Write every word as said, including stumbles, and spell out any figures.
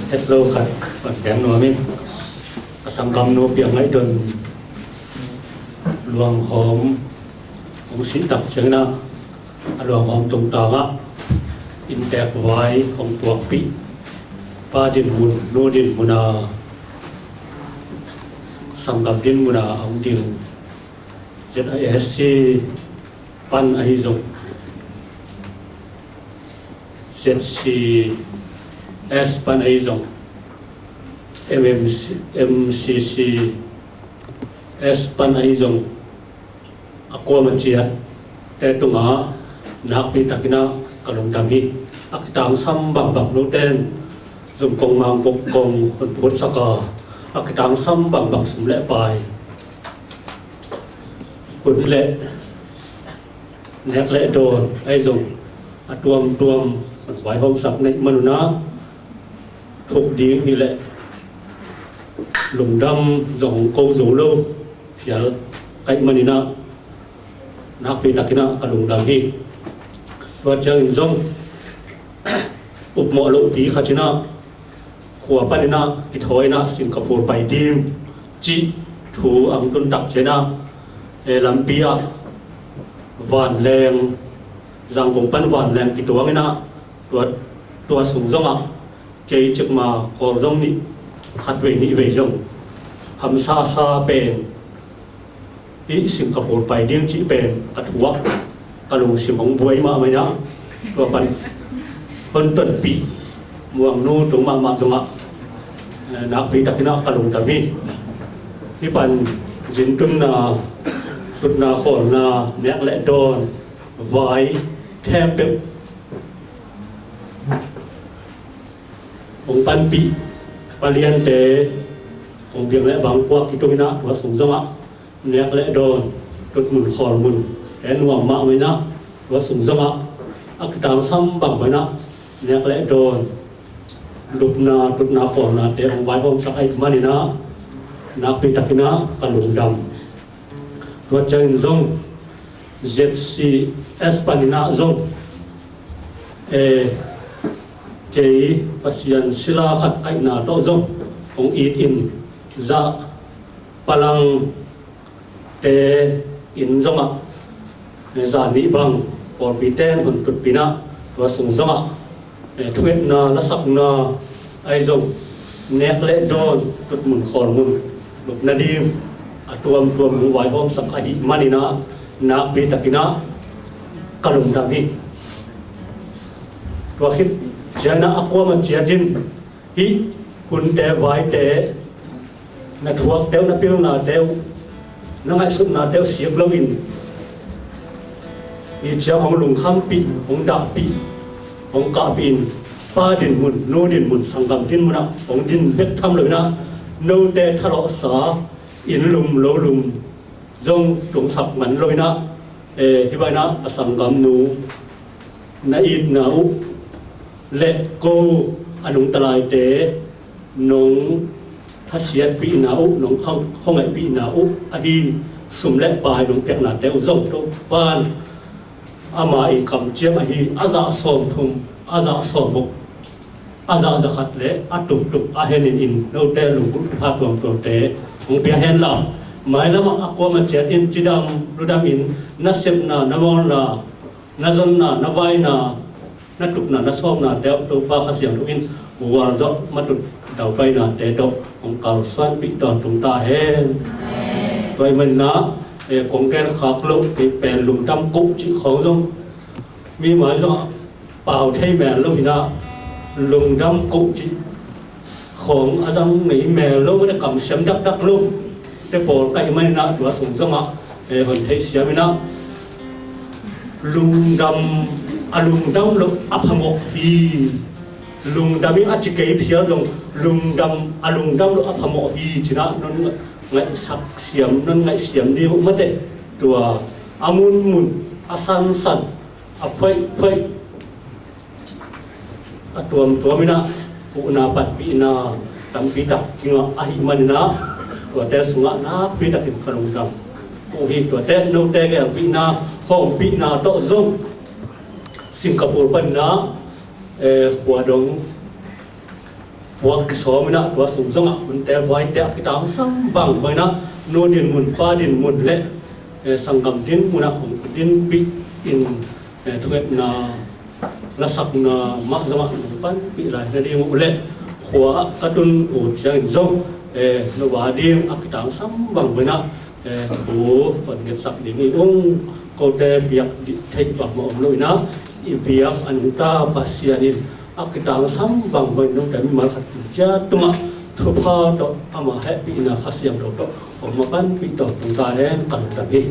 Hetlo khat van gen nuam ing. A sanggamnu Piang Ngaih Don luanghawm hong sih tak ciangin ah, a luanghawm tungtang ah inntek vai hong puakpih, pa dinmun, nu dinmun a, sanggam dinmun a hong ding Z I S C pan ahi zong, Z C S pan ahi zong, M M C, M C C S pan ahi zong, a kuama ciatte tungah nakpi takin ah ka lungdam hi. A kitangsam bangbang note in zumkong mangkok kong hon phutsak a, a kitangsam bangbang sum le pai, kun le nek le dawn ahi zong, a tuamtuam hon vaihawmsak na hih manun ah, thuk ding hi leh lungdam zong ko zo lo phial ka hih manin ah, nakpi takin ah ka lungdam hi. Tua ciangin zong upmawh lohpi khat in ah, khua panin ah kithawi in ah Singapore pai ding cih thu ang tun tak ciangin ah, eh, lampi ah vanleng, Zangkong pan vanleng kituang in ah, tua, tua sung zongah kei cikmah Kawlzong nih, khatvei nihvei zong hamsasa pen, hih Singapore pai ding cih pen ka thuak, ka lungsim hong buai mahmah in ah, tua pan hon tonpih Muangnu tung mahmah zongah, eh, nakpi takin ah ka lungdam hi. Hih pan zin tunna, tutna khawlna, nek le dawn, vai, khempeuh hong panpih paliante, kong piang le bangkuak kitung in ah, tua sung zongah nek le dawn, tutmun khawlmun te nuam mahmah in ah, tua sung zongah a kitangsam bangbang in ah nek le dawn, lupna, tutna khawlnate hong vaihawmsak ahih manin ah, nakpi takin ah ka lungdam. Tua ciangin zong Z C S panin ah zong, eh, kei Pasian sila khat ka hihna tawh zong hong it in, zah palangte in zongah, eh, zah nih bang pawlpite in hon tutpih in ah, tua sung zongah, eh, thuetna, lasakna ahi zong, nek le dawn, tutmun khawlmun, lupna ding a tuamtuam hong vaihawmsak ahih manin ah, nakpi takin ah ka lungdam hi. Tua khit ciangin ah a kuama ciat in, hih hunte, vaite, na thuakte uh, na pilnate uh, na ngaihsutnate uh sik loin, hih ciang hong lungkhampih, hong dahpih, hong kahpih in, pa dinmun, nu dinmun, sanggam dinmun ah hong din bek tham loin ah, note thalawhsa, inn lum, lo lum zong tungsak man loin ah, eh, hih bangin ah a sanggamnu na itna uh le ko a nungtalaite nong thasiatpihna uh, nong khang-, khuangaihpihna uh ahi sum le pai nong piaknate uh zong Topa'n ama i kamciam ahi a zah sawmthum, a zah sawmguk, a zah zakhat le a tuktuk a henin in, note lunggulh thupha tuamtuamte hong pia hen la, mailamah a kuama ciat in cidam ludam in, na sepna, na mawlna, na zonna, na vaina, na tukna, na sawmnate uh Topa Kha Siangtho in gualzawh matut daupainate tawh hong kalsuanpih tawntung ta hen. Tua ahih manin ah, eh, kong genkhak loh, eh, pen lungdam koh cih khawng zong mi mai zong pau thei mel lo hi in ah, lungdam koh cih khawng a zang ngei mel lo, mate kamsiam dakdak lo te pawl ka hih manin ah, tua sung zongah, eh, hon theihsiam in ah, lungdam, a lungdam loh a phamawh hi. Lungdam in a ci kei phial zong, lungdam, a lungdam loh a phamawh hi ci in ah, non ngaihsak siam, non ngaihsiam ding uh mate. Tua a munmun, a sansan, a phoihphoih, a tuamtuam in ah, huhna patpihna tampi tak kingah ahih manin ah, tuate sungah nakpi takin ka lungdam uh hi. Tuate note gelpihna, hawmpihna tawh zong Singapore panin ah, eh, khuadong Puak kisawm in ah tua sung zongah hunte huaite a kitangsam bangbang in ah nu dinmun, pa dinmun le eh, sanggam dinmun ah hong dinpih in, eh, thungetna lasakna mah zongah nong panpih lai na ding uh leh khua ah ka tun uh ciangin zong, eh, no va ding a kitangsam bangbang in ah, eh, thu hong ngetsak ding hi ung. Kote biak dih theih bangmah om lo in ah i biak a nungta Pasian in a kitangsam bangbang in note mimal khat ciat tungah thupha tawh ama hehpihna Kha Siangtho tawh hong mapanpih tawh tungta hen. Ka lungdam hi.